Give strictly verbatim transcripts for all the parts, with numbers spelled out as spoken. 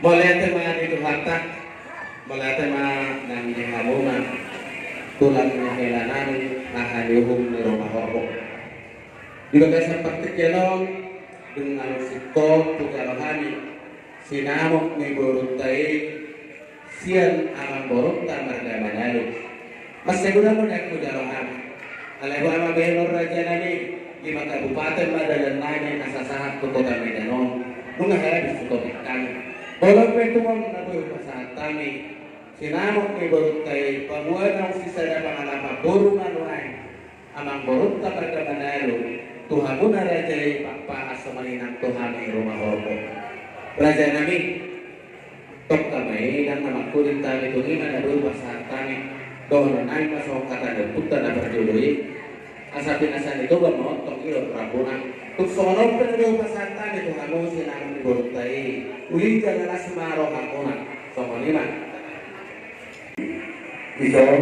Mauliate ma di Tuhanta, mauliate ma nang di hamuna tulang ni hela nami, aha ni uhum ni Roma Horbo. Di bagasan partingkian on, dengan singkop pujalo hami sinamot ni borunta i sian amang borunta marga Manalu. Mansai godang do na hujalo hami. Alai boha ma bahenon raja nami, lima kabupaten ma dalan nami asa sahat tu kota Medan on. Nunga habis tu topik nami. Molo pe tung on na boi hupasahat hami sinamot ni borunta i, paboa naung sisada pangalaman boru ma nuaeng amang borunta marga Manalu tu hamuna raja i, pakpahan songon i nang tu hami Roma Horbo. Raja nami, tongka ma i, ndang na mangkuling hami, tung i ma na boi hupasahat hami. Dohonon nami ma songon hata ni ompunta na parjolo i: Asa pinasahat ni Toba ma on, tong i do rambu na. Tung songon on pe na boi hupasahat hami tu hamu sinamot ni borunta i, uli jala las ma rohamuna. Songon i ma. Dison,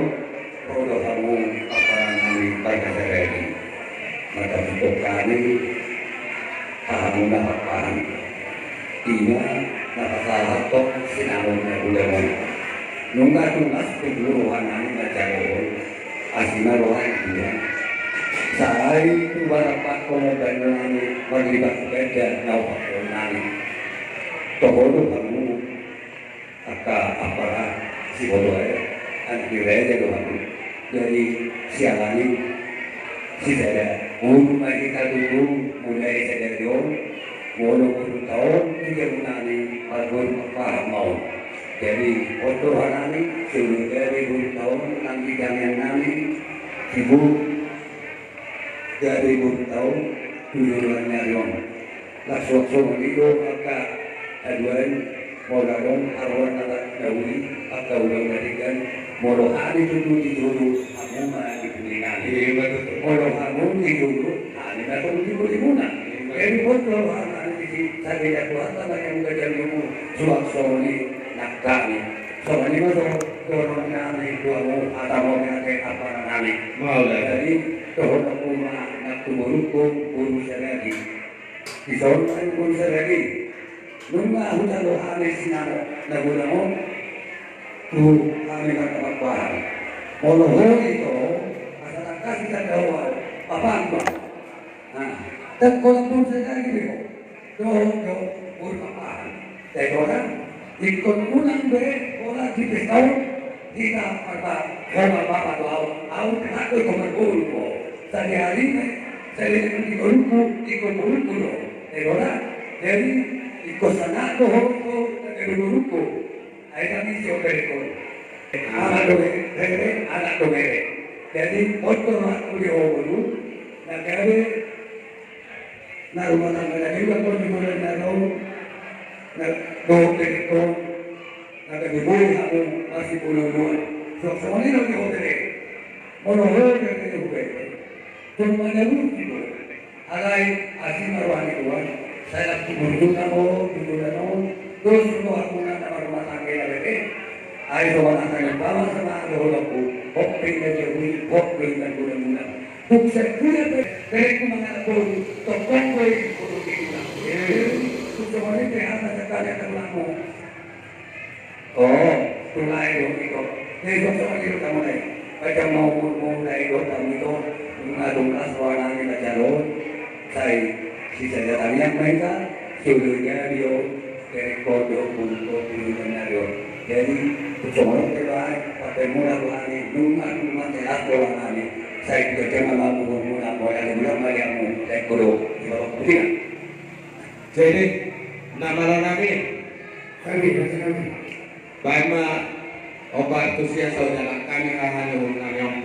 ro do hamu, pakpahan nami, marga Seredi. Marga Sitokan i, hahamuna pakpahan. Ima na pasahathon sinamot na godang on. Nunga tunas tubu roha nami manjalo on. Asi ma roha ni Tuhan. Sai tu barang pakkonon nami, marlibak ganda na hupakkon nami. Toho do hamu. Angka apala siboto ae, anak ni raja do hamu. Jadi siala ni sisada boru ma hita tutu, mulai sadari on, molo borunta on di jabu nami, marboru pakpahan ma on. Jadi on do roha nami, songon i gabe borunta on nang di tangiang nami, si boru gabe borunta on tu joloan ni ari on. Laos suang songon i do angka haduan, molo adong haroan na uli, angka ulaon na denggan, molo hami tutu di jolo, hamu ma di pudi nami. Molo hamu di jolo, hami ma tutu di pudimuna. Jadi on do roha nami disi, sai dijaha Tuhanta ma di hamu gabe umur, suang songon i nang hami. Songon i ma songon dohonon nami tu hamu, hata ma on ate apala nami. Mauliate. Jadi dohononku ma nang tu borungku, boru Seredi. Dison ma boru Seredi. Nunga hujalo hami sinamot na godang on tu hami marga Pakpahan. Molo ho ito, asa tangkas ditanda ho au, papahan ma. Nah, dan kolam pun saya lagi bego. Dohot do boru Pakpahan. Jadi orang ingkon unang be, orang di pesta on, hita marga, ho ma bapa do au, au tena do ingkon marboru do. Sadihari ne, sadihari ne di borungku, ingkon borungku do. Jadi orang, jadi ingkon sanak do ho, ho, jadi borungku. Ai kami si operikon. Anak do bere, anak do bere. Jadi on do rohangku di ho boru, na gabe na rumah tangga na denggan on di bulan na ro, na dohot berek on, na gabe boi hamu masibonobonoan. Songon i do di ho bere. Molo ho bere, ho bere. Tung manalusi do. Alai asi ma roha ni Tuhan. Sai nang tu borungku na ho, tu bulan on. Dos do rohamuna na marumah tangga na bere. Ai songon hata ni umpama, sama dohononku. Hot pe na jabu i, hot pe na godang. Tung sai huida pe, berengku mangalap boru, tongtong do i boru ni tulang. Tung songon i pe hata sakali hata tulangmu. O, tulang i do ito. Jadi songon i do hamu nai. Baca ma umurmu nai do hamu ito. Nunga tungkas roha nami manjalo on. Sai sisada tangiang ma hita. Songon i do. Berengkon do boru, boru ni ari on. Jadi songon on pe do ai, patemuna do hami, nunga, nunga telas do hami. Sai tu jama ma boru muna, mauliate ma di hamu, berengkon do di bawah pimpinan. Jadi na malo nami. Kami, kami. Baen ma. Opa Artusia, saudara kami, raha ni uhum nami on.